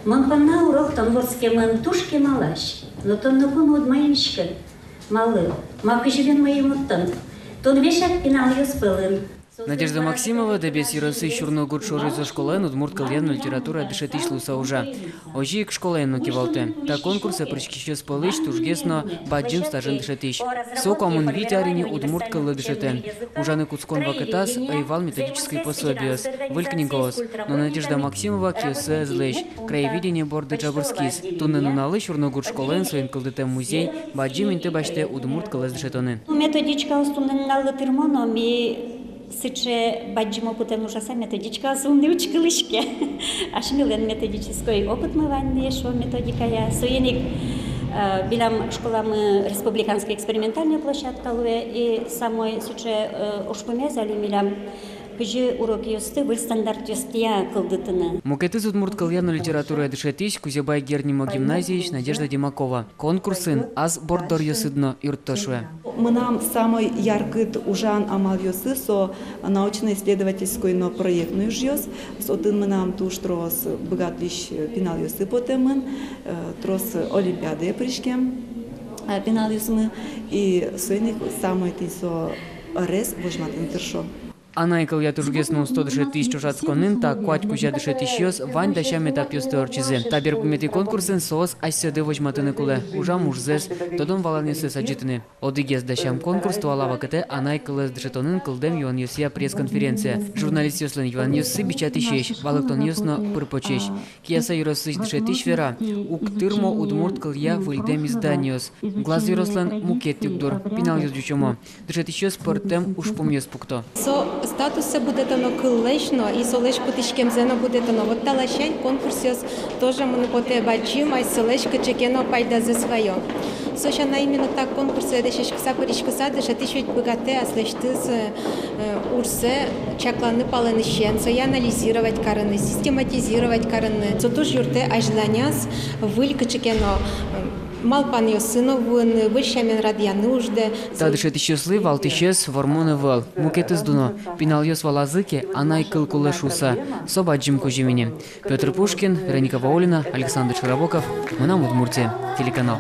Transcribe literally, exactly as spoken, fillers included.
Мон понна урок тон вордскемын туж кемалась, но тон ноку но уд маиськы. Малы? Ма кызьы бен мӧйымод тон? Тон весяк пиналъёс пӧлын. Надежда Максимова Дэбес ёросысь Сюрногурт шоръёзо школаын удмурт кылъя но литературая дышетӥсь луыса ужа. Озьы ик школаен но кивалтэ. Та конкурсэ пыриськисьёс пӧлысь тужгес но бадӟым стажен дышетӥсь. Со куамын вить ар ини удмурт кыллы дышетэ. Ужаны кутскон вакытаз ӧй вал методической пособиос, выль книгаос. Но Надежда Максимова киоссэ ӧз лэзь. Краеведение борды ӝабырскиз. Туннэ нуналлы Сюрногурт школаын соин кылдытэм музей бадӟым инты басьтэ удмурт кылэз дышетонын. Методичкаос туннэ нуналлы тырмо но, ми сыӵе бадӟым опытэн ужаса методичкаос ум ни учкылӥське. Асьмелэн методической опытмы вань ни, шуом, методикая. Соин ик, э, милям школамы республиканской экспериментальной площадка луэ, и самой сыӵе, э, ужпумез али милям кызьы урокъёсты выль стандартъёстъя кылдытыны. Мукетыз удмурт кылъя но литературая дышетӥсь, Кузебай Герд нимо гимназиысь Надежда Демакова. Конкурсын ас борддоръёсыд но юртто, шуэ. Мынам самой яркыт ужан амалъёсы со научно-исследовательской но проектной ужъёс. Со отын мынам туж трос быгатӥсь пиналъёсы потэмын, э, трос олимпиадае пыриськем, э, пиналъёсмы. И соин ик самой тӥни со ӧрез возьматыны тыршо. Анай кылъя тужгес но усто дышетӥсь ӵошатсконын та куать кузя дышетӥсьёс вань дасям этапъёсты ортчизы. Та берпуметӥ конкурсын соос асьсэды возьматыны кулэ ужам ужзэс, тодон-валанъёссэс адӟытыны. Одӥгез дасям конкурс — туала вакытэ анай кылэз дышетонын кылдэм юанъёсъя пресс-конференция. Журналистъёслэн юанъёссы бичатӥсесь, валэктонъёс но пыр-почесь. Кияса ёросысь дышетӥсь вера: уг тырмо удмурт кылъя выльдэм изданиос. Глаз ёрослэн мукет югдур: пиналъёс ӟучомо. Дышетӥсьёс пӧртэм ужпумъёс пукто. Со статуссэ будэтоно кыллэсь но, и солэсь кутӥськемзэ но будэтоно. Вот та ласянь конкурсъёс тоже, мыным потэ, бадӟым асьсэлэсь кыӵе ке но пайдазэс ваё. Со сяна, именно та конкурсэ дасяськыса, пыриськыса, дышетӥсь ведь быгатэ аслэсьтыз, э, ужзэ чакланы палэнысен, сое анализировать карыны, систематизировать карыны. Со туж юрттэ азьланяз выль кыӵе ке но, э, малпанъёсы но вуыны, выль сямен радъяны уждэ. Та дышетӥсьёслы валтӥсез вормон ӧвӧл, мукетыз дуно. Пиналъёс валазы ке, анай кыл кулэ шуыса, со бадӟым кузьым ини. Пётр Пушкин, Вероника Ваулина, Александр Широбоков, «Мынам Удмуртие» телеканал.